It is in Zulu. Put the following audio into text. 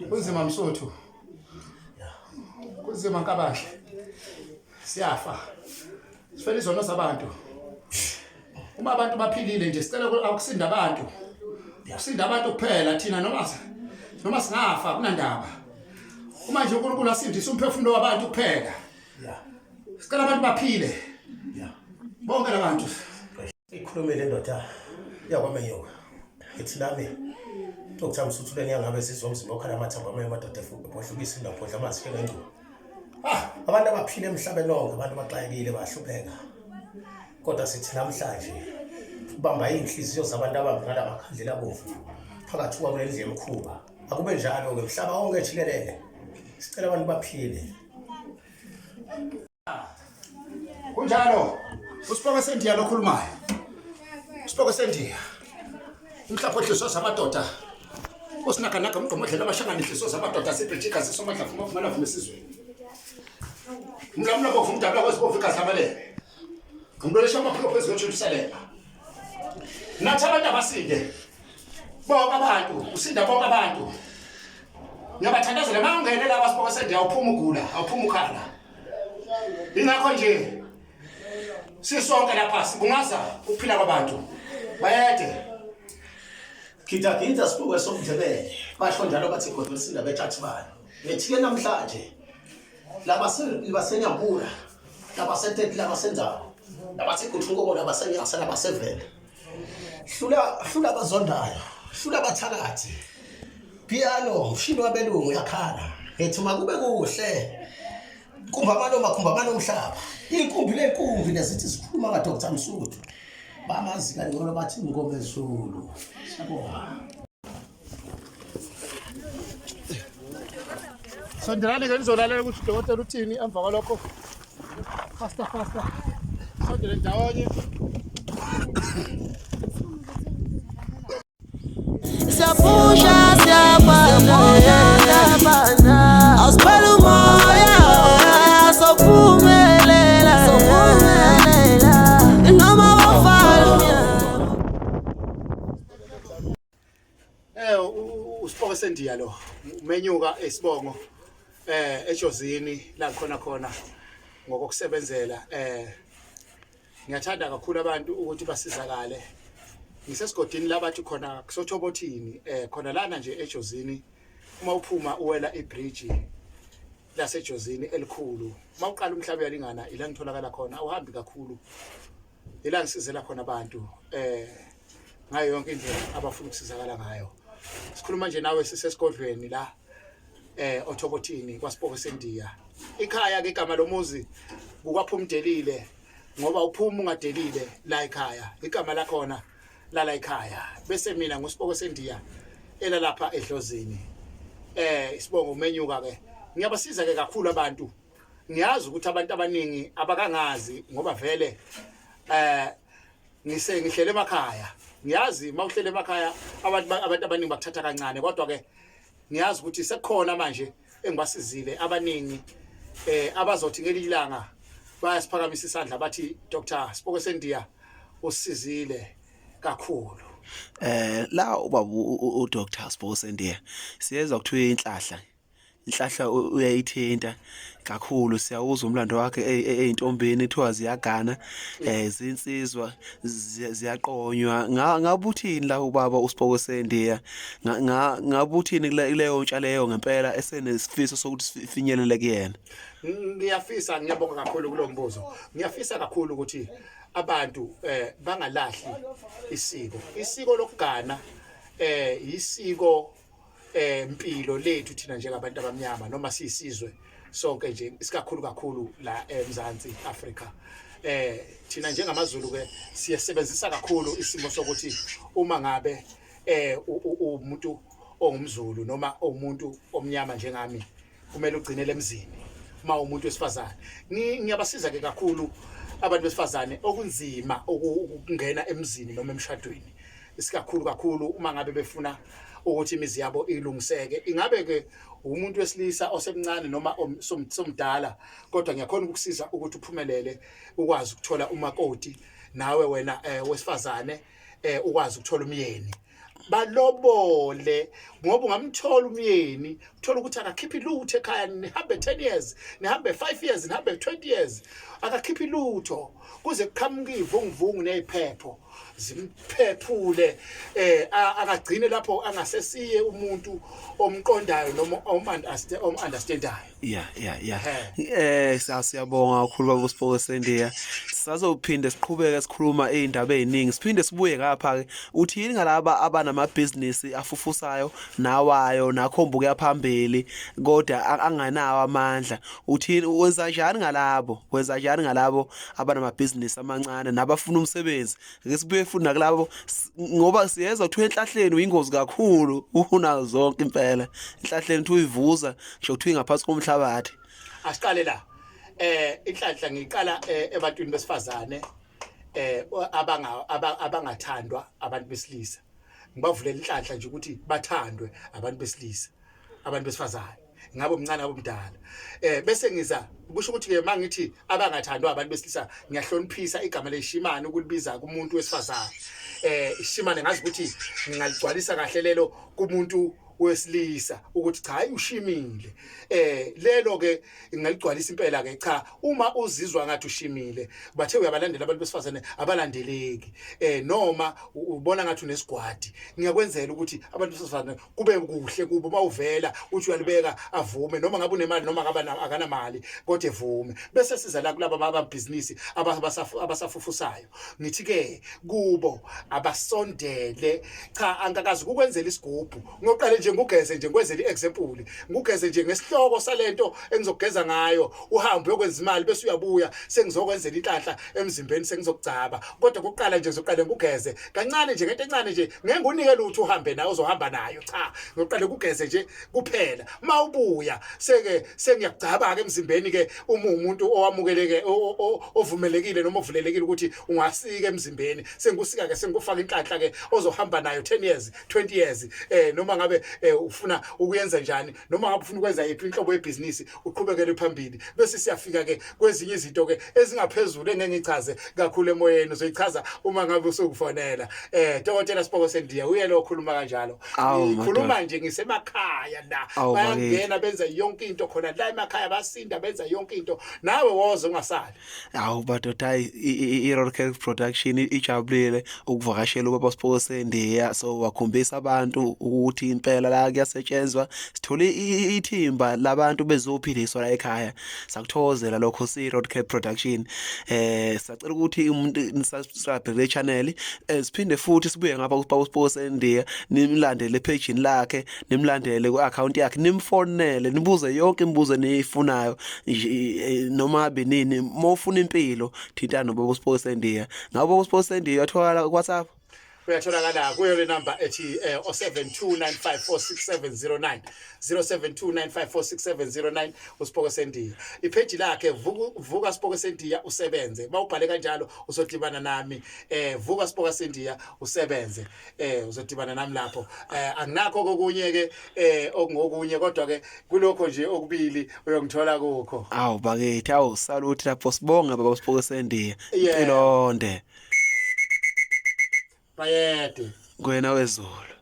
Kunzima Msuthu. Kunzima Nkabahle. Siyafa. Sifela izono zabantu. Uma abantu baphilile nje sicela akusinda abantu. Kusinda abantu kuphela thina noma singafa kunandaba. Uma nje uNkulunkulu asindisa umphefumulo wabantu kuphela. Sicela abantu baphile. Bonke labantu. Ikhulumile indoda yakwamenyoka. Ngithi nami Dr. Msuthu lengiyangabe sizwa umzimba okhala amathambo amanye amadoda ebhodlukisa indawo bhodla amanzi njengengcuba. Ah, abantu abaphila emhlabeni wonke abantu baxakekile bahlupheka. Kodwa sithi namhlanje ubamba iy'nhliziyo zabantu abambi ngala makhandlela abovu phakathi kwakule ndlu yemkhuba. Akube njalo-ke mhlaba wonke jikelele. Sicela abantu baphile. Kunjalo. Usipoko sendiya lokhulumayo. Usipoko sendiya. Umhlapho hliso zamadoda. Usinakanaga umgqomodlela amashangane hliso zamadoda sibridge igazi somadla vuma vuma vuma esizweni. Umlamula bovu umdabula kwesibovu igazi lamalebe. Ngumlolesha amaphiko phezu kweJerusalema. Nathi abantu abasinde. Bonke abantu, usinda bonke abantu. Ngiyabathandazela uma ungene la kwasipoko sendiya awuphuma ugula, awuphuma ukhala. Ingakho nje sisonke lapha sibungaza ukuphila kwabantu. Bayede. Gida gida sibuke somndebele. Basho njalo bathi godwa lisinda betshathi balo. Ngithi-ke namhlanje laba basenyambula labaseteti labasenzawo labaseguthunkomo labasenyasa labasevele hlula hlula abazondayo hlula abathakathi piano mshini wabelungu uyakhala ngithi makube kuhle kumbamano makhumbamano omhlaba iy'nkumbi ley'nkumbi lezithi zikhuluma kaDr Msuthu bamazi kangcono bathi Mngomezulu siyabonga. Sondelani ke nizolalela ukuthi udokotela uthini emva kwalokho. Faster faster. Sondele ndawonye. Siyapusha siyabana Awusiphela umoya sophumelela noma bafala Usipoko sendiya lo umenyuka esibongo eJozini la khona khona ngokokusebenzela ngiyathanda kakhulu abantu ukuthi basizakale ngisesigodini labathi khona kusothobothini khona lana nje eJozini uma uphuma uwela ibridge laseJozini elikhulu uma uqala umhlaba uyalingana ila ngitholakala khona awuhambi kakhulu ila ngisizela khona abantu ngayo yonke indlela abafuna ukusizakala ngayo sikhuluma nje nawe sisesigodlweni la othobothini kwasipoko sendiya ikhaya ke igama lomuzi kukwaphumdelile ngoba uphuma ungadelile la ekhaya igama lakhona lala ekhaya bese mina ngusipoko sendiya elalapha edlozini isibongo umenyuka ke ngiyabasiza ke kakhulu abantu ngiyazi ukuthi abantu abaningi abakangazi ngoba vele ngise ngihlele emakhaya ngiyazi mawuhlele emakhaya abantu abaningi bakuthatha kancane kodwa ke ngiyazi ukuthi sekukhona manje engibasizile abaningi abazothi ngelinye ilanga bayasiphakamisa isandla bathi Dr Sipoko Sendiya usizile kakhulu. La ubaba uDr Sipoko Sendiya siyezwa kuthiwa inhlahla inhlahla uyayithinta kakhulu siyawuzwa umlando wakhe ey'ntombini kuthiwa ziyagana zinsizwa ziyaqonywa ngabe uthini la ubaba uSipoko Sendiya ngabe uthini kuleyo ntsha leyo ngempela esenesifiso sokuthi sifinyelele kuyena. Ngiyafisa ngiyabonga kakhulu kulo mbuzo. Ngiyafisa kakhulu ukuthi abantu bangalahli isiko. Isiko lokugana isiko mpilo lethu thina njengabantu abamnyama noma siyisizwe sonke nje isikakhulu kakhulu la eMzansi Afrika. Thina njengamaZulu ke siyasebenzisa kakhulu isimo sokuthi uma ngabe umuntu ongumZulu noma umuntu omnyama njengami kumele ugcinele emzini uma umuntu wesifazane. Ngiyabasiza ke kakhulu abantu besifazane okunzima ukungena emzini noma emshadweni isikakhulu kakhulu uma ngabe befuna ukuthi imizi yabo ilungiseke ingabe ke umuntu wesilisa osemncane noma somdala kodwa ngiyakhona ukukusiza ukuthi uphumelele ukwazi ukuthola umakoti nawe wena wesifazane ukwazi ukuthola umyeni. Balobole ngoba ungamthola umyeni, uthola ukuthi akakhiphi lutho ekhaya, nihambe 10 years, nihambe 5 years, nihambe 20 years, akakhiphi lutho kuze kuqhamuke ivunguvungu neziphepho zimphephule, akagcine lapho angasesiye umuntu omqondayo noma om-understandayo. Yeah. Siyabonga kakhulu baba uSipoko Sendiya. Sisazophinde siqhubeke sikhuluma izindaba eziningi. Siphinde sibuye ngapha ke. Uthi yini ngalaba abanamabhizinisi afufusayo nawayo nakhomba ukuya phambili kodwa angenawo amandla. Uthi wenza njani ngalabo? Wenza njani ngalabo abanamabhizinisi amancane nabafuna umsebenzi? Ake sibuye futhi nakulabo ngoba siyezwa kuthiwa enhlahleni uyingozi kakhulu unazo zonke impela. Enhlahleni kuthiwa uyivuza ngisho kuthiwa ingaphansi komhlabathi. Asiqale la. Inhlanhla ngiqala ebantwini besifazane abangathandwa abantu besilisa. Ngibavulela inhlanhla nje ukuthi bathandwe abantu besilisa, abantu besifazane. Ngabe umncane ngabe umdala. Bese ngiza kusho ukuthi ke mangithi abangathandwa abantu besilisa ngiyahloniphisa igama leshimane ukulibiza kumuntu wesifazane. Ishimane ngazi ukuthi ngingaligcwalisa kahle lelo kumuntu wesilisa ukuthi cha hayi ushimile. Lelo ke ngingaligcwalisa impela ke cha uma uzizwa ngathi ushimile bathe uyabalandela abantu besifazane abalandeleki, noma ubona ngathi unesigwadi, ngiyakwenzela ukuthi abantu besifazane kube kuhle kubo mawuvela uthi uyalibeka avume, noma ngabe unemali noma ngabe akanamali kodwa evume. Bese siza la kulaba ababhizinisi abasafufusayo, ngithi ke kubo abasondele. Cha, angikakazi ukukwenzela isigubhu, ngoqale nje ngugeze nje ngikwenzele iexample, ngugeze nje ngesihloko salento engizogeza ngayo, uhambe uyokwenza imali bese uyabuya sengizokwenzela inhlanhla emzimbeni sengizokugcaba. Kodwa kuqala nje ngizoqale ngugeze kancane nje ngento encane nje, ngeke ngunike lutho uhambe nayo uzohamba nayo. Cha, ngizoqale kugeze nje kuphela, mawubuya seke sengiyakugcaba ke emzimbeni ke uma umuntu owamukeleke ovumelekile noma ovulelekile ukuthi ungasika emzimbeni, sengikusika ke sengikufaka inhlanhla ke ozohamba nayo 10 years 20 years, noma ngabe ufuna ukuyenza njani, noma ngabe ufuna ukwenza yiphi inhlobo yebhizinisi uqhubekele phambili. Bese siyafika ke kwezinye izinto ke ezingaphezulu engeke ngichaze kakhulu emoyeni, uzoyichaza uma ngabe usukufonela. Dokotela Sipoko Sendiya uye lo okhuluma kanjalo. Ngikhuluma nje ngisemakhaya la, bayangena benza yonke into khona la emakhaya, basinda benza yonke into, nawe woze ungasali. Awu madoda, hayi i-Road Production ijabulile ukuvakashela ubaba Sipoko Sendiya, so wakhombisa abantu ukuthi impela la kuyasetshenzwa. Sithole ithimba labantu bezophiliswa la ekhaya, sakuthokozela lokho si Road Cap Production. Sacela ukuthi umuntu nisubscribe kule channel, siphinde futhi sibuye ngapha kubaba Sipoko Sendiya, nimlandele epage lakhe, nimlandele ku-account yakhe, nimfonele nibuze yonke imibuzo eniyifunayo nje, noma benini. Uma ufuna impilo thintana nobaba Sipoko Sendiya. Ngabe ubaba Sipoko Sendiya uyatholakala ku WhatsApp? Uyatholakala kuyo le number ethi 0729546709, 0729546709, uSipoko Sendiya. Ipage lakhe Vuka Sipoko Sendiya usebenze, mawubhale kanjalo uzodibana nami. Vuka Sipoko Sendiya usebenze, uzodibana nami lapho. Anginakho kokunye ke okungokunye, kodwa ke kulokho nje okubili uyongithola kukho. Awu bakithi, awu salute lapho, sibonge baba Sipoko Sendiya. Impilonde. Bayede. Kwena wezulu.